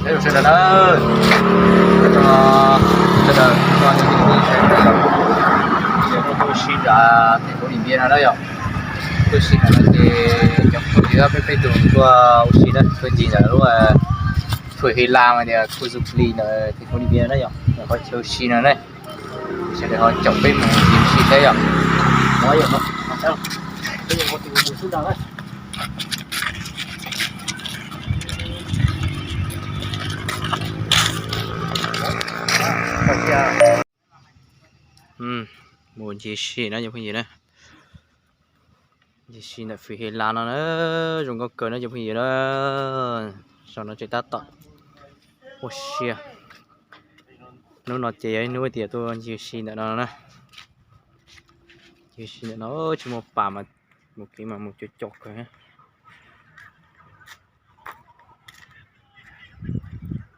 Sawv daws na, sawv daws, tuaj ua si nram thành phố Điện Biên no na yom. Tuaj ua si nram no ces cov phooj ywg peb peb tug tuaj ua si na, tuaj ncig ntawm lub phường Hy Lạp mas tias khu du lịch ntawm thành phố Điện Biên na yom, ntawm qhov chaw ua si no na. Sawv daws ho caum peb mus ncig ua si thiab yom. Mus ncig ua si na cov phooj ywg na. Ncig ua si ntawm phường Hy Lạp no na, zoo nkauj kawg na cov phooj ywg na. Zaum no tseem tab tom ua si. Hnub no ces yog ib hnub tias tuaj ncig ua si ntawm no na. Ncig ua si ntawm no tsis muaj pas mas mus kev mas mus cov cov kawg.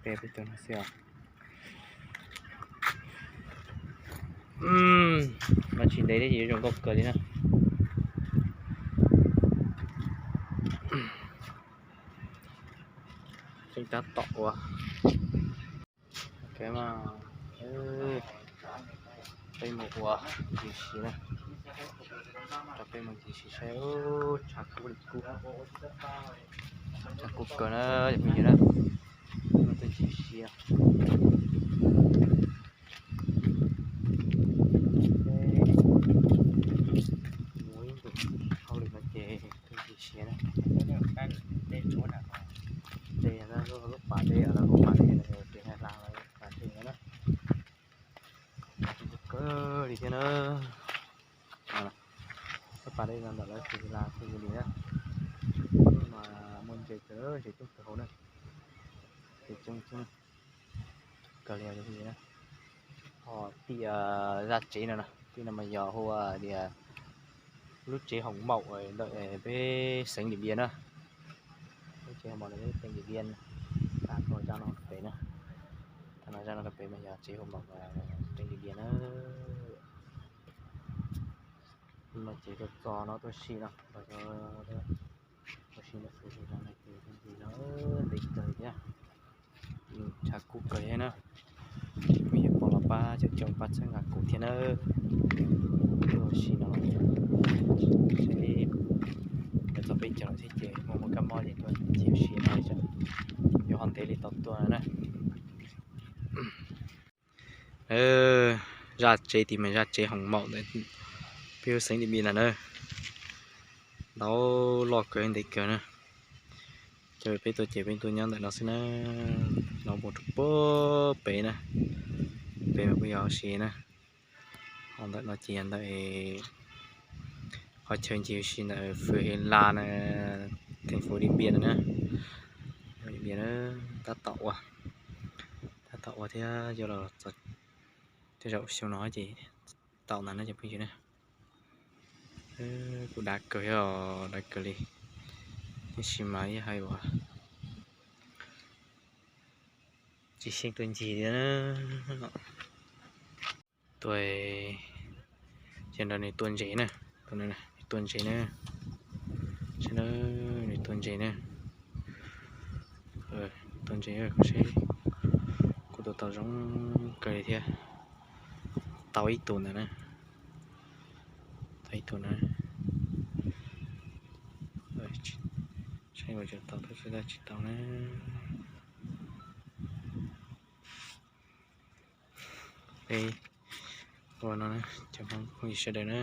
Peb peb tug no xwb os. Mas tsis ntev thiab ces zoo nkauj kawg li na. Tseem tab tom ua. Peb mus ua ncig ua si na. Peb mus ncig ua si saib, tshav kub li kub. Tshav kub kawg na cov phooj ywg na. Tuaj ncig ua si. Mus ib ntus hauj lwm no ces tuaj ncig ua si na. Dej no lub pas dej, lub pas dej no ces Hy Lạp lub pas dej no na. Kawg li thiab na. Lub pas dej no ntawm lawv phường Hy Lạp khu du lịch na. Mas muaj ntses kawg, ntses coob kawg hauv na. Ntses coob coob kawg li na. Ho tiaj zaj tsev no na, tiaj no mas yog hu tias lub tsev Hồng Mậu ntawm peb xeev Điện Biên na. Lub tsev Hồng Mậu ntawm peb xeev Điện Biên. Tam no zaj no rau pem na, tam no zaj no rau pem mas yog tsev Hồng Mậu peb Điện Biên na. No ces tuaj txog no tuaj ua si no, tuaj ua si no, ua si no ces ntses no ntev kawg thiab. Tshav kub kawg thiab na. Phooj ywg pom los pab caum caum pab txhawb nqa kuv thiab na. Tuaj ua si no, seb yuav txog peb caug lawm thiab ces muaj muaj kab mob ces tuaj ncig ua si no, yuav ho ntev li tau tuaj na. Zaj tsev tid mas zaj tsev Hồng Mậu ntawm peb xeev Điện Biên na na. Ntau loj kawg ntev kawg na. Ces peb tuaj ces peb tuaj nyob ntawm no xwb na. No mus rau puag pem na. Pem mas kuj yog ua si na. Ho ntawm no ces yog ntawm qhov chaw ncig ua si ntawm phường Hy Lạp na, thành phố Điện Biên na. Điện Biên na, tab tom ua, tab tom ua thiab, yuav los txog tej zaum xyoo no ces tau ntawd na cov phooj ywg na. Kuj dav kawg thiab os, dav kawg li. Tiam sis mas ib hais uas tsis xyeej tuaj ncig thiab na. Tuaj, ces nrog nws tua ntses na, tua ntses na, saib na, nws tua ntses na. Tua ntses seb, kuj tua tau zoo kawg li thiab. Tau ib tug ntawd na, tau ib tug na. Saib ua tau tau tsis tau na. Peb ua no na, cov phooj ywg sawv daws na,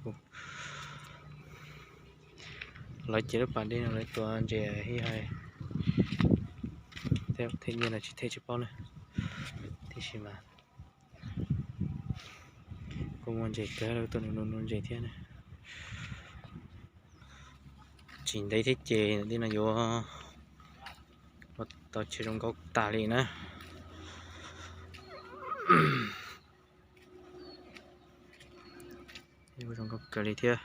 kuv lawv ces lub pas dej no lawv tua ntses ib hais, them nyiaj los tsis them tsis paub na, tiam sis mas kuj muaj ntses kawg, lawv tuaj nws nuv nuv ntses thiab na. Tsis ntev thiab ces ntawm no yuav ua tau chaw zoo nkauj tag li na. Zoo nkauj kawg li thiab.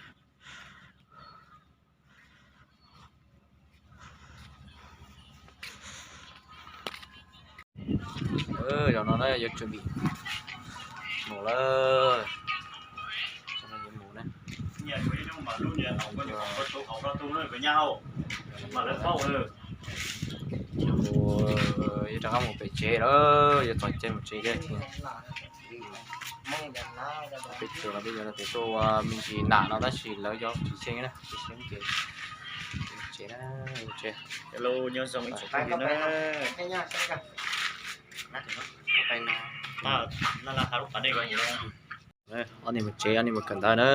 Zaum no na yuav tsum mus lawm, yuav mus na. Ua Yuav rov qab mus pem tsev lawm, yuav txog caij mus tsev thiab. Peb tsuas los peb yuav tias tuaj ua me ntsis nam no tab sis lawv yuav tsis xyeej na, tsis xyeej ces tsev na, tsev. Hello, nyob zoo ib tsoom phooj ywg na. Ob niag mus tsev, ob niag mus kawm ntawv na.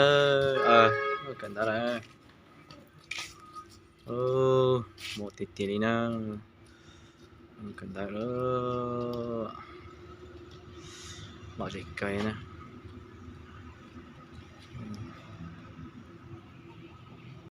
Mus kawm ntawv lawm. Mus tiag tiag li na. Mus kawm ntawv lawm. Lom zem kawg na.